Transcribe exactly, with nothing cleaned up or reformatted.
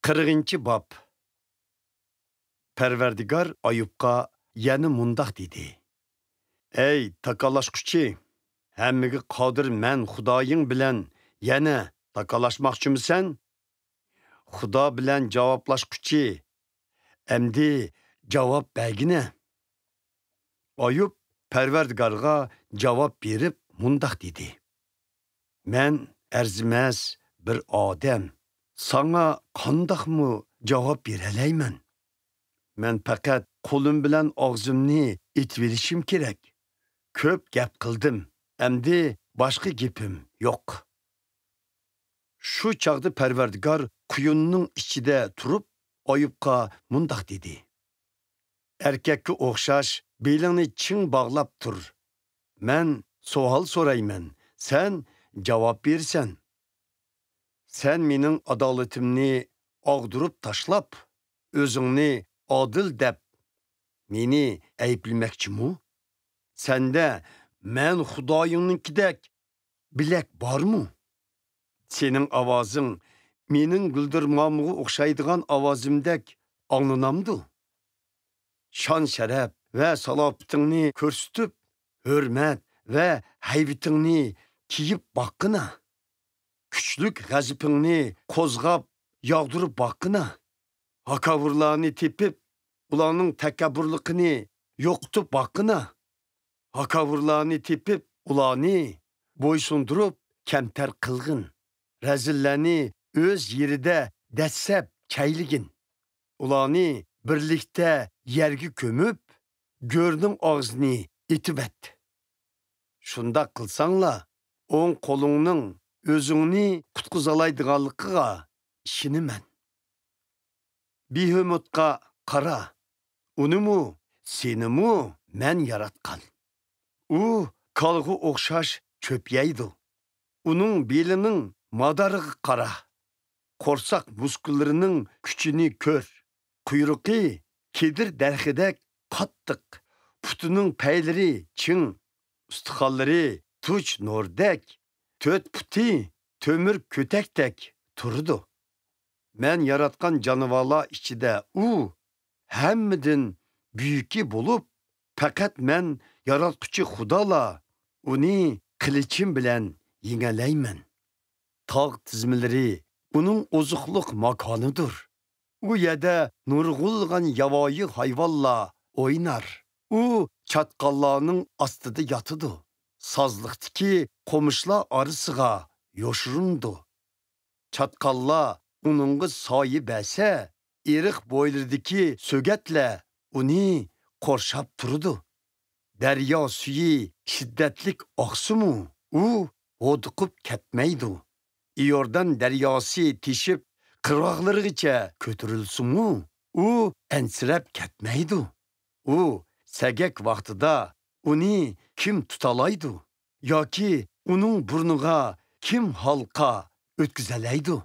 قىرىقىنچى باب. پەرۋەردىگار ئايۇبقا يەنە مۇنداق دېدى: ئەي تاكالاشقۇچى، ھەممىگە قادىر مەن خۇدايىڭ بىلەن يەنە تاكالاشماقچىمىسەن؟ خۇدا بىلەن جاۋابلاشقۇچى، ئەمدى جاۋاب بەرگىنە. ئايۇب پەرۋەردىگارغا جاۋاب بېرىپ مۇنداق دېدى: مەن ئەرزىمەس بىر ئادەم، ساڭا قانداقمۇ جاۋاب بېرەلەيمەن؟ مەن پەقەت قولۇم بىلەن ئاغزىمنى ئېتىۋېلىشىم كېرەك. كۆپ گەپ قىلدىم، ئەمدى باشقا گېپىم يوق. شۇ چاغدا پەرۋەردىگار قۇيۇننىڭ ئىچىدە تۇرۇپ، ئايۇبقا مۇنداق دېدى: ئەركەككە ئوخشاش بېلىڭنى چىڭ باغلاپ تۇر. مەن سوئال سورايمەن، سەن جاۋاب بېرىسەن. سەن مېنىڭ ئادالىتىمنى ئاغدۇرۇپ تاشلاپ، ئۆزۈڭنى ئادىل دەپ، مېنى ئەيىبلىمەكچىمۇ؟ سەندە مەن خۇدايىڭنىڭكىدەك بىلەك بارمۇ؟ سېنىڭ ئاۋازىڭ مېنىڭ گۈلدۈرمامغا ئوخشايدىغان ئاۋازىمدەك ئاڭلىنامدۇ؟ شان-شەرەپ ۋە سالاپىتىڭنى كۆرسىتىپ، ھۆرمەت ۋە ھەيۋىتىڭنى كىيىپ باققىنا. كۈچلۈك غەزىپىڭنى قوزغاپ، ياغدۇرۇپ باققىنا. ھاكاۋۇرلارنى تېپىپ، ئۇلارنىڭ تەكەببۇرلۇقىنى يوقىتىپ باققىنا. ھاكاۋۇرلارنى تېپىپ، ئۇلارنى بويسۇندۇرۇپ، كەمتەر قىلغىن. رەزىللەرنى ئۆز يېرىدە دەسسەپ چەيلىگىن. ئۇلارنى بىرلىكتە يەرگە كۆمۈپ، گۆرنىڭ ئاغزىنى ئېتىۋەت. شۇنداق قىلساڭلا، ئوڭ قولۇڭنىڭ ئۆزۈڭنى قۇتقۇزالايدىغانلىقىغا ئىشىنىمەن. بىھۇمۇتقا قارا، ئۇنىمۇ، سېنىمۇ مەن ياراتقان. ئۇ كالىغا ئوخشاش چۆپ يەيدۇ. ئۇنىڭ بېلىنىڭ مادارىغا قارا. قورساق مۇسكۇللىرىنىڭ كۈچىنى كۆر. قۇيرۇقى كېدىر دەرىخىدەك قاتتىق، پۇتىنىڭ پەيلىرى چىڭ، ئۇستىخانلىرى تۇچ نۇردەك، تۆت پۇتى تۆمۈر كۆتەكتەك تۇرىدۇ. مەن ياراتقان جانىۋارلار ئىچىدە ئۇ ھەممىدىن بۈيۈكى بولۇپ، پەقەت مەن ياراتقۇچى خۇدالا ئۇنى قىلىچىم بىلەن يېڭەلەيمەن. تاغ تىزمىلىرى ئۇنىڭ ئوزۇقلۇق ماكانىدۇر. ئۇ يەردە نۇرغۇنلىغان ياۋايى ھايۋانلار ئوينار. ئۇ چاتقاللارنىڭ ئاستىدا ياتىدۇ. سازلىقتىكى قومۇشلار ئارىسىغا يوشۇرۇنىدۇ. چاتقاللار ئۇنىڭغا سايە بەرسە، ئېرىق بويلىرىدىكى سۆگەتلەر ئۇنى قورشاپ تۇرىدۇ. دەريا سۈيى شىددەتلىك ئاقسىمۇ، ئۇ ھودۇقۇپ كەتمەيدۇ. ئىيوردان دەرياسى تېشىپ قىرغاقلىرىغىچە كۆتۈرۈلسىمۇ، ئۇ ئەنسىرەپ كەتمەيدۇ. ئۇ سەگەك ۋاقتىدا ئۇنى كىم تۇتالايدۇ؟ ياكى ئۇنىڭ بۇرنىغا كىم ھالقا ئۆتكۈزەلەيدۇ؟